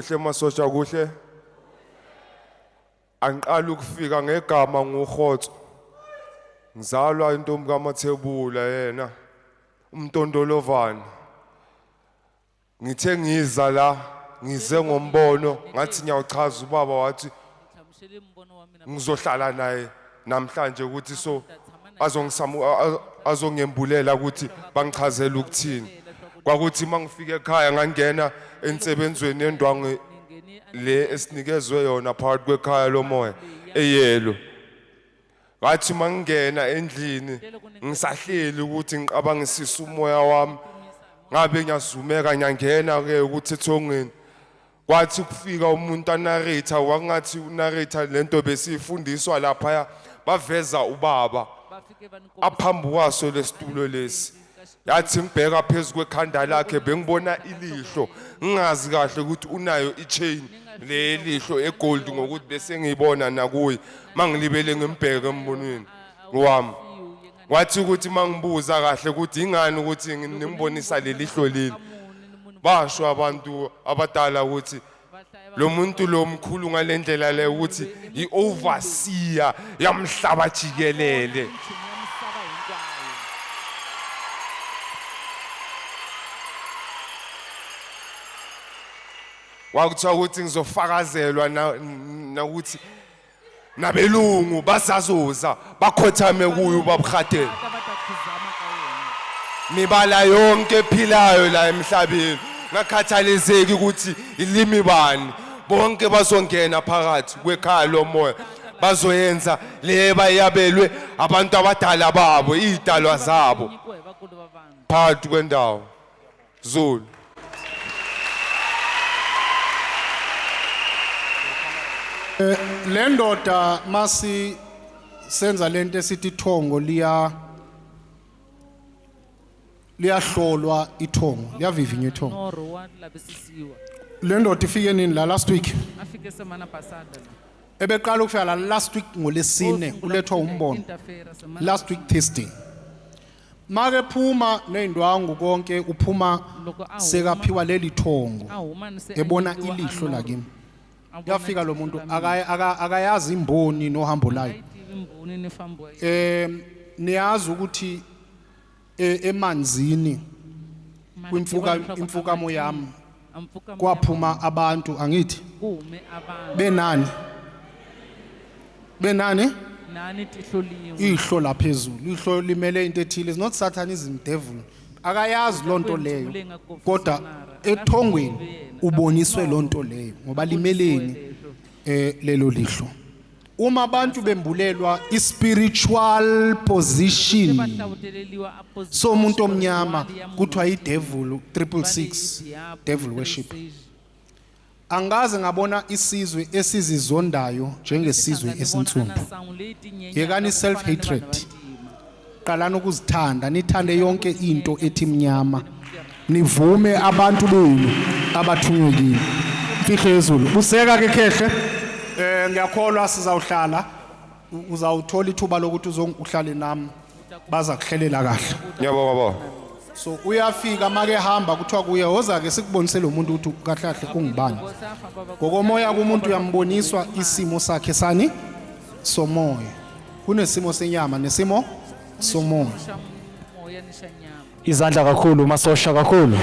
Kuhle masosha kuhle. Angiqala ukufika ngegama nguRhotso. Ngizalwa intombi kaMathebula yena umntondolovane. Ngithe ngiza la ngize ngombono ngathi ngiyawuchaza ubaba wathi ngizohlala naye namhlanje ukuthi so azongisamu azongembulela ukuthi bangichazele ukuthini. Kwakuthi mangifika ekhaya ngangena ensebenzweni yendwangu le esinikezwe yona phakathi kwekhaya lomoya eyelo. Ngathi mangingena endlini ngisahleli ukuthi ngiqabangisise umoya wami ngabe ngiyazumeka ngiyangena ke ukuthi ethongeni kwathi kufika umuntu anarrator wakungathi unarrator lento besifundiswa lapha baveza ubaba aphambi kwaso lesitulo lesi yathi ngibheka phezu kwekhanda lakhe bengibona ilihlo ngingazi kahle ukuthi unayo ichain lelihlo egold ngokuthi bese ngiyibona nakuye mangilibele ngimbheke embonweni wami wathi ukuthi mangibuza kahle ukuthi ingani ukuthi ngimbonisa lelihlo leli basho abantu abadala ukuthi lo muntu lo mkhulu ngalendlela le ukuthi i-overseer yamhlaba jikelele. Kwakuthiwa ukuthi ngizofakazelwa nakuthi nabelungu basazoza bakhothame kuyo ubabuhatele mibala yonke ephilayo la emhlabeni ngakhathaliseki ukuthi ilimi bani bonke bazongena phakathi kwekhaya lomoya bazoyenza le bayabelwe abantu abadala babo izidalwa zabo phakathi kwendawo Zulu. Eh, le ndoda masi senza lento esithi ithongo liya liyahlolwa ithongo liyavivinywa ithongo Norho wa lavisisiwa. Le ndoda ifike nini la last week? A fike semana pasada la. Ebeqala ukufika la last week ngolesine ulethwa umbono. Last week Thursday. Make phuma nezindwangu konke uphuma sekaphiwa leli thongo ebona ilihlo lakimi. Yafika lo muntu akayazi imboni nohambo layo. Eh niyazi ukuthi e, emanzini kwimfuka imfukamo yami kwaphuma abantu angithi benani benani nani tihlo lin'we ihlo laphezulu ihlo limele into ethile is not satanism devil akayazi lonto leyo kodwa ethongweni uboniswe lonto leyo ngoba limeleni eh lelo lihlo uma abantu bembulelwa i-spiritual position somuntu omnyama kuthiwa i-devil 666 devil worship Angikaze ngabona isizwe esizizondayo njengesizwe esinsundu. Yekani self hatred. Qalani ukuzithanda, nithande yonke into ethi mnyama. Nivume abantu benu abathunywe kini. Mfihlo yezulu. Buseka ke khehle. Eh ngiyakholwa sizawuhlala uzawuthola ithuba lokuthi uzohlale nami baza kuhlelela kahle. Ngiyabonga baba. So uyafika make hamba kuthiwa kuye woza ke sikubonise lo muntu ukuthi kahle kahle ungubani. Ngokomoya kumuntu uyamboniswa isimo sakhe sani somoya. Kunesimo senyama nesimo somoya. Izandla kakhulu masosha kakhulu.